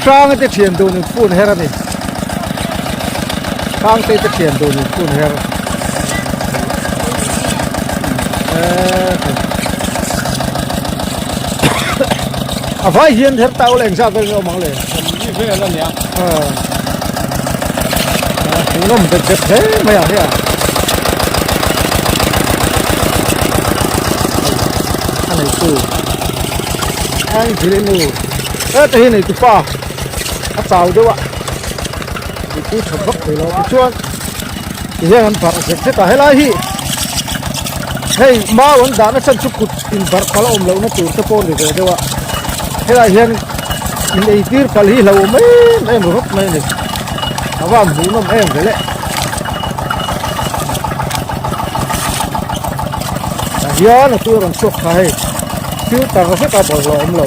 Hranga te thian dun in phun her a ni Hrangte te thian dun in phun her a vai hian her tau leng zat vel nge awm ang le ni vel a nia hmuhnawm dep dep hle mai a hei a a neitu Angelinu heta hi neitu pa a chau deuh a mipui that vak thei lo tichuan tihian an barh zet zet a helai hi hei mau an dahna chhan chu kut inbarh palh a awm lohna tur te pawh a ni ve deuh a helaiah hian in eitir palh hi hlauhawm em em ringawt mai a ni a van hmuhnawm em ve le tah hian a tui a rawn chhuak kha hei filter vek a bawlhhlawh awm lo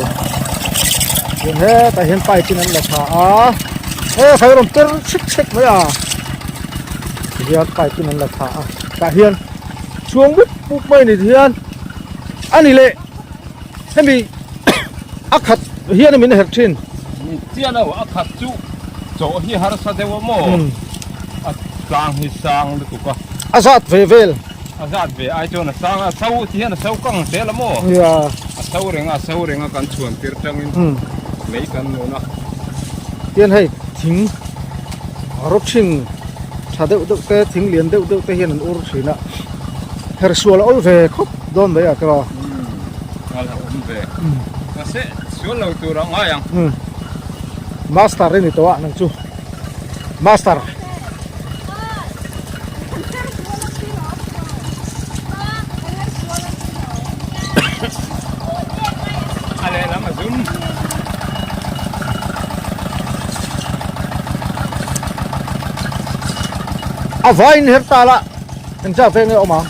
chuan hetah hian pipe in an la tha a he khai rawn per chhek chhek mai a tihian pipe in an la tha a tah hian chhuang bup bup mai ni tihian a ni leh hemi a khat hian min herh thin ni chiah lo a khat chu chaw hi harsa deuh a maw a tlang hi sang lutuk a a zat ve vel A zat ve ai chuan a sang a, so ti hian a so kang zel a maw? A so reng a, a so reng a kan chhuan tir tangin mei kan nun a. Tian hei thing rawthing tha deuh deuh te, thing lian deuh deuh te hian an ur thin a, hersual a awl ve khawp dawn mai a ka. Kal a awm ve. Mahse sual lo tur a ngai ang. Master i ni tawh a nang chu. Master. A vain her ta la eng cha fe nge awm ang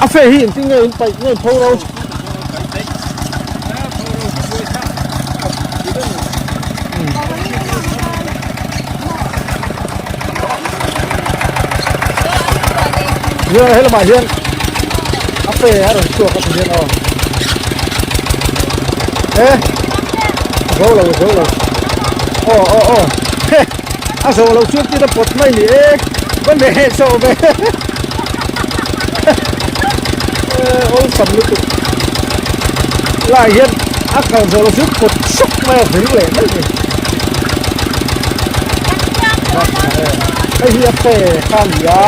A fe hi engtin nge in paih nge in pho ro? Hian he lamah hian a fe a rawn chhuak a ti hian aw e zo lo zo lo aw aw aw a zo lo chuan tin a pawt mai ni e va ne zo ve awlsam lutuk lai hian a kal zo lo chu pawt sawk mai a vir leh mai ni hei hi a fe kha a ni a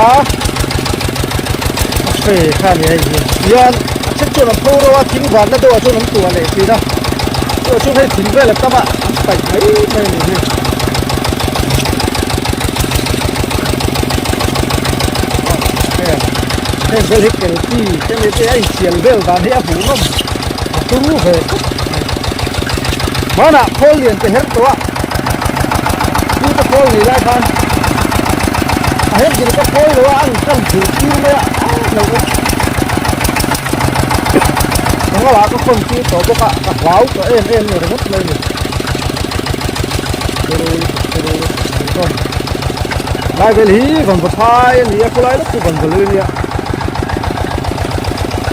a fe kha a ni hei hi hian a then chuan an pho ro a thing vanna deuhah chuan an tuah leh thin a chuah chuan hei thing vel a tam a an paih mai mai a ni hi. Heng vel hi kel chi te leh te a insial vel dan hi a hmuhnawm a turu ve khawp mai. Hmanah khawl lian te her tawh a, chu te khawl nei lai khan a her dil ka khawi lo a, a inkan zir tir mai a, a hlauh awm. Ka ka khawn tir tawh bawk a, ka hlau tawh em em ringawt mai a ni. Lai vel hi vanva phai a ni a khawlai lawk chu vanva lui a nia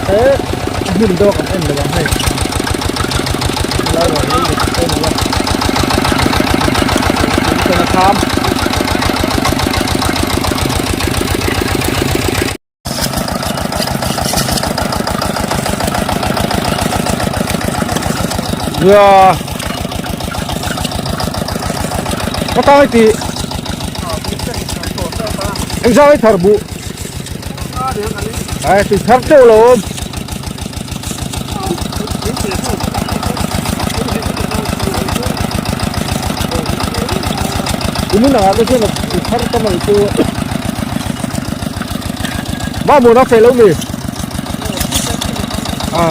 he a hmun deuh a kan en lo ang hei khawlai ruah hi a ni a tui ten a kham. Ya. Ka tang ti. Eng sao ai thar bu. Ai ti thar teuh lo awm. Kumin ang ah te chuan ti thar tam ang chu. Ba mùa nó phải lâu mì à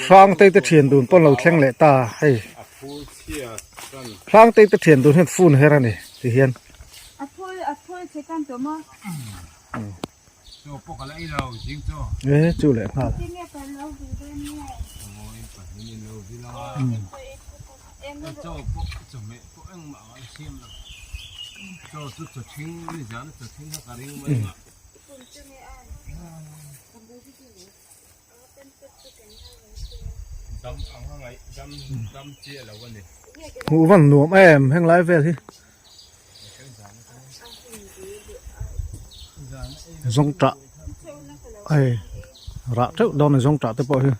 Hrang te te thian dun pawn lo thleng leh ta hei. Hlangtei te thian dun hian phone her a ni ti hian. E chu leh nghal. Hmuh van nuam em heng lai vel hi zawngtah hei rah teuh dawn a ni zawngtah te pawh hi.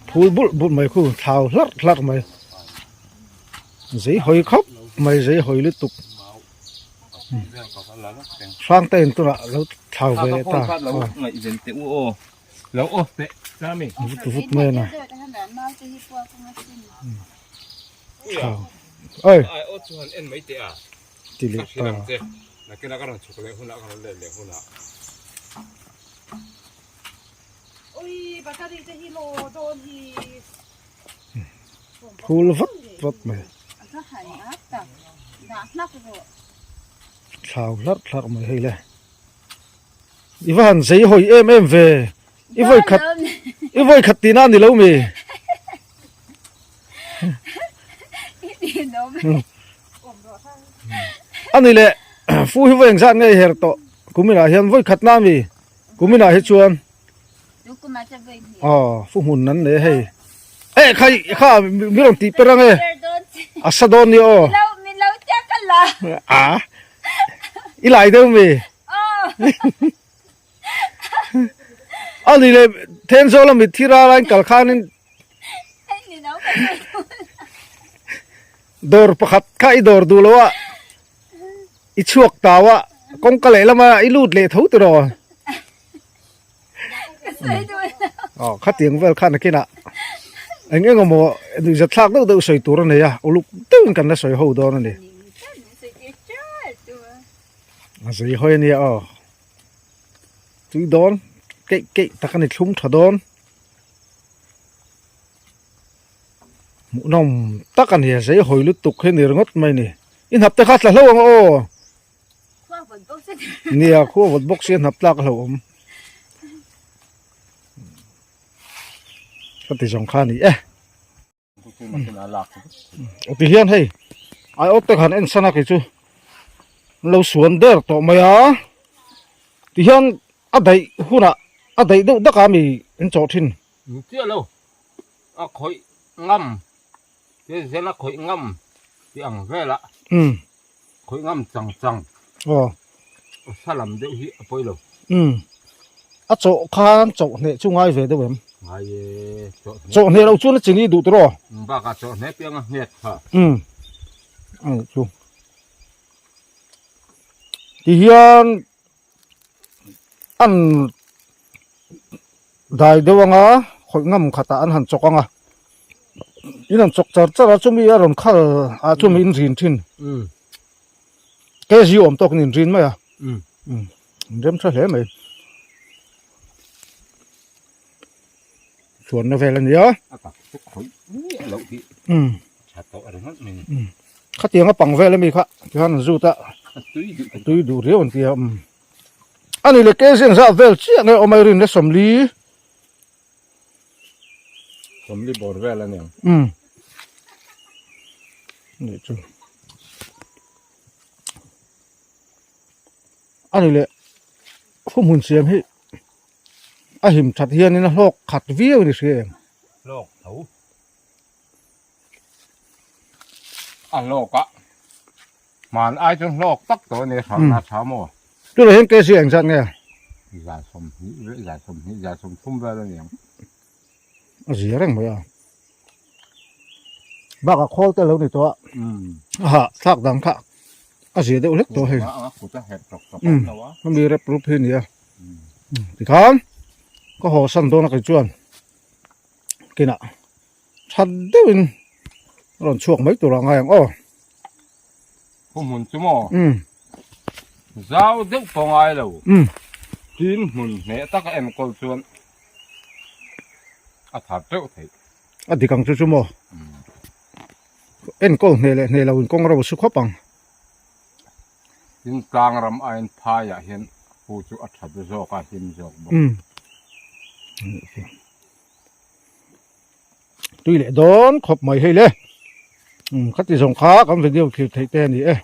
Phul bulh bulh mai khu thau hlarh hlarh mai zei hawi khawp mai zei hawi lutuk hrang te in tunah lo thau ve leh ta vut vut mai a na thau oi ti leh ta. Phul vat vat mai. Thlau hlarh hlarh mai hei le. I va han zei hawi em em ve. I vawi khat i vawi khat tihna a ni lo mi. A ni le fu hi vawi engzat nge i her tawh kuminah hian vawi khatna a mi. Kuminah hi chuan aw fu hmun an nei hei eh khai kha mi rawn tih per ange a sa dawn nia aw a i lai deuh mi a ni le Thenzawl a mitthi ral a in kal khanin dawr pakhat kha i dawr duh lo a. I chhuak tau a, kawngka leh lama i lut leh tho tiraw? Aw, khatiang vel khan nakinah eng eng emaw nuihzat thlak deuh deuh sawi tur a nei a, uluk deuhin kan la sawi ho dawn a ni. A zei hawi a nia aw. Tui dawn keih keih tak a ni thlum tha dawn. Hmuhnawm tak a ni a, zei hawi lutuk hi ni ringawt mai a ni. I hnap te kha tla hlo ang aw. Nia khua vawt bawk sia hnap tlak a hlauhawm. Ka ti zawng kha a ni e. Ti hian hei ai awt te khan en san a kei chu an lo suan der tawh mai a. Ti hian a daih hunah a daih deuh dak a mi an chawh thin. Chiah lo. A khawih ngam te zel a khawih ngam tih ang vel a khawih ngam chang chang aw salam deuh hi a pawi lo. A chawh khan chawh hneh chu ngai ve deuh em? Ngai e chawh hneh. Chawh hneh loh chuan a chini duh tawh aw. Bakah chawh hneh piang a nghet kha. Ani chu tihian an dai deuh anga khawih ngam khatah an han chawk anga in han chawk char char a chumi a rawn khal ah chumi in rin thin kg awm tawk in rin mai a in rem tha hle mai chuanna vel a nia khatiang a pang vel ami kha tikhan an zut a tui duh riau an tia a ni le kg ang zah vel chiah nge awm a i rin le sawmli sawmli bawr vel a niang ni chu a ni le khumhmun siam hi A him that hianin a hlawk khat viau a ni hria em? Hlawk tho. A hlawk a. Hman ai chuan hlawk tak tawh a ni hralhna a tha maw? Tunah hian kc engzat nge? 20 vel, 20, 30 vel a ni ang. A zia reng mai a. Bakah khawl te a lo ni tawh a. A hah thlak dang kha a zia deuh hlek tawh hei. Hemi rep rup hi a ni a. Tikhan ka haw san dawn a kei chuan kinah that deuhin a rawn chhuak mai tur ah ngai ang aw. Pu hmun chu maw? Zau deuh pawh ngai lo. Tin hmun hneh taka enkawl chuan a thar teuh theih. A dik ang chu chu maw? Enkawl hneh leh hneh lo in kawng ro a su khawp ang. Tin tlang ram aiin phaiah hian pu chu a that zawk a, him zawk bawk. Tui leh dawn khawp mai hei le. Khati zawng kha kan video thlir theih te a ni e.